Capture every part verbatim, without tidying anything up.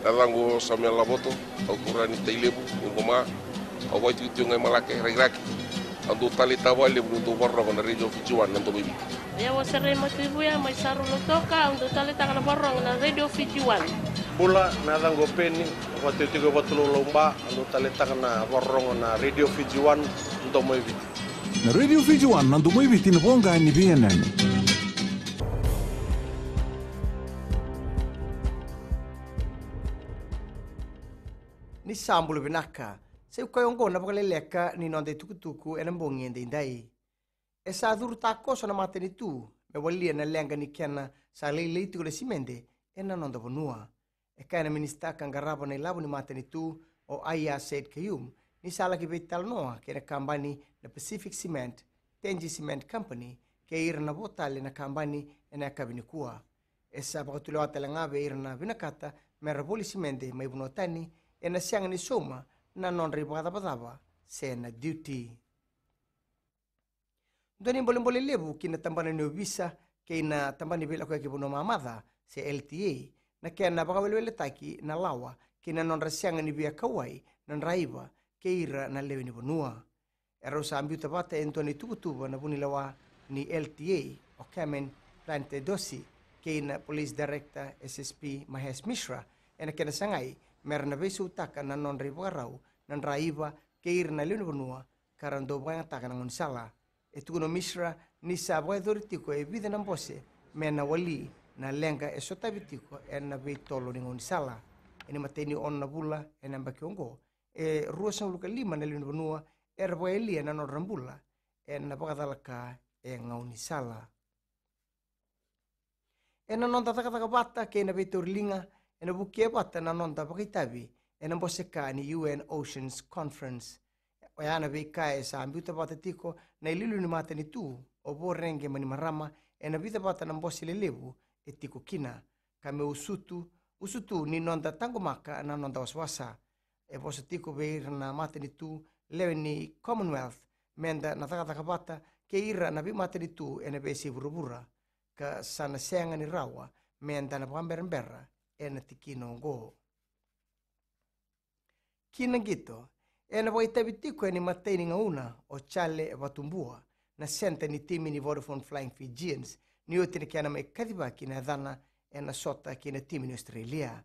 Na yacaqu o Samuel Lavoto, au turaga ni Tailevu, ni Goma. Au vakaitikotiko ga i Malake, Rakiraki. Au dau taleitaka vakalevu niu dau vakarorogo na Radio Fiji One, na Domo i Viti. Ia, au o Serei Matuivuya mai Saru, Lautoka, au dau taleitaka na vakarorogo na Radio Fiji One. Bula, na yacaqu o Peni, au vakaitikotiko e Vatulaulau, Ba, au dau taleitaka na vakarorogo na Radio Fiji One, na Domo i Viti. Na Radio Fiji One, na Domo i Viti, na voqa ni veiyanuyanu. Ni sa bula vinaka. Sa i koya oqo na vakaleleka ni noda itukutuku ena bogi edaidai. E sa curu takoso na matanitu me walia na leqa ni kena sa lailai tiko na simede ena noda vanua. E kaya na minisita ka qarava na ilavo ni matanitu, o Aiyaz Sayed-Khaiyum, ni sa laki veitalanoa kei na kabani na Pacific Cement, Tenji Cement Company, kei ira na vo tale na kabani ena yakavi nikua. E sa vakatulewa tale ga vei ira na vinakata me ra voli simede mai vanua tani, ena sega ni sauma na nodra ivakacavacava se na duty. Dua na ibolebole levu ki na tabana ni ovisa kei na tabana ni veilakoyaki vanua mamaca, se L T A, na kena vakaweleweletaki na lawa kei na nodra sega ni via kauwai na draiva kei ira na lewe ni vanua. E rau sa biuta vata e dua na ituvatuva na vunilewa ni L T A, o Carmen Plantedosi, kei na Police Director, S S P, Mahesh Mishra, ena kena sagai me ra na veisautaka na nodra ivakarau na draiva kei ira na lewe ni vanua ka ra dau vakayagataka na gaunisala. E tukuna o Mishra ni sa vakayacori tiko e vica na bose me na wali na leqa e sotavi tiko ena veitolo ni gaunisala. Ena imatai ni ono na vula ena yabaki oqo, e ruasagavulu ka lima na lewe ni vanua era vakayalia na nodra bula ena vakacalaka e gaunisala. Ena noda cakacaka vata kei na veitauriliga, ena vukea vata na noda vakaitavi ena bose ka ni U N Oceans Conference. Oya na veika e sa biuta vata tiko na iliuliu ni matanitu, o Voreqe Bainimarama, ena vica vata na bose lelevu e tiko kina, ka me usutu, usutu ni noda taqomaka na noda wasawasa. E vosa tiko vei ira na matanitu lewe ni Commonwealth meda na cakacaka vata kei ira na veimatanitu ena veiyasai vuravura, ka sa na sega ni rawa meda na vakaberabera ena tikina oqo. Ki na qito, ena vakaitavi tiko ena imatai ni gauna o Jale Vatubua, na senta ni timi ni Vodafone Flying Fijians, ni oti na kena mai kacivaki na yacana ena sota kei na timi ni Australia.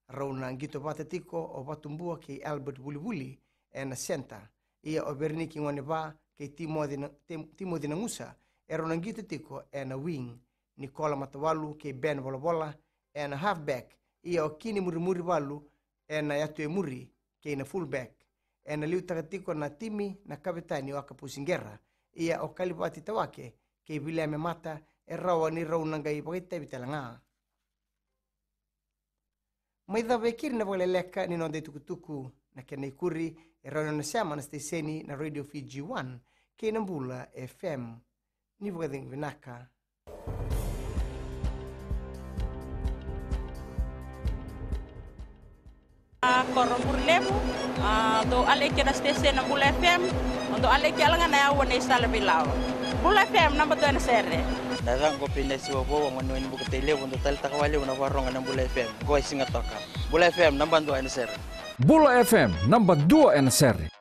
Rau na qito vata tiko o Vatubua kei Albert Vulivuli ena senta. Ia o Vereniki Goneva kei Timoci Na-, Tim-, Timoci Nagusa, e rau na qito tiko ena wing. Nikola Matawalu kei Ben Volavola ena halfback. Ia o Kini Murimurivalu ena yatu e muri kei na fullback. Ena liutaka tiko na timi na kavetani o Akapusi Qera. Ia o Kalivati Tawake kei Viliame Mata e rawa ni rau na qai vakaitavi tale ga. Mai cava e keri na vakaleleka ni noda itukutuku, na kena ikuri e rawa ni o na sema na siteseni na Radio Fiji One kei na Bula F M. Ni vakacegu vinaka. A, ko Roburu Levu, a, dou aleki na siteseni na Bula F M, o dou aleki yala ga na yaua ni sala veilawa. Bula F M, naba dua ena sere. Na yacaqu o Pinesi Wavou, o gone ni Bukatai Levu, dou taleitaka vakalevu na varogo na Bula F M. Qo e Sigatoka. Bula F M, naba dua ena sere. Bula F M, naba dua ena sere.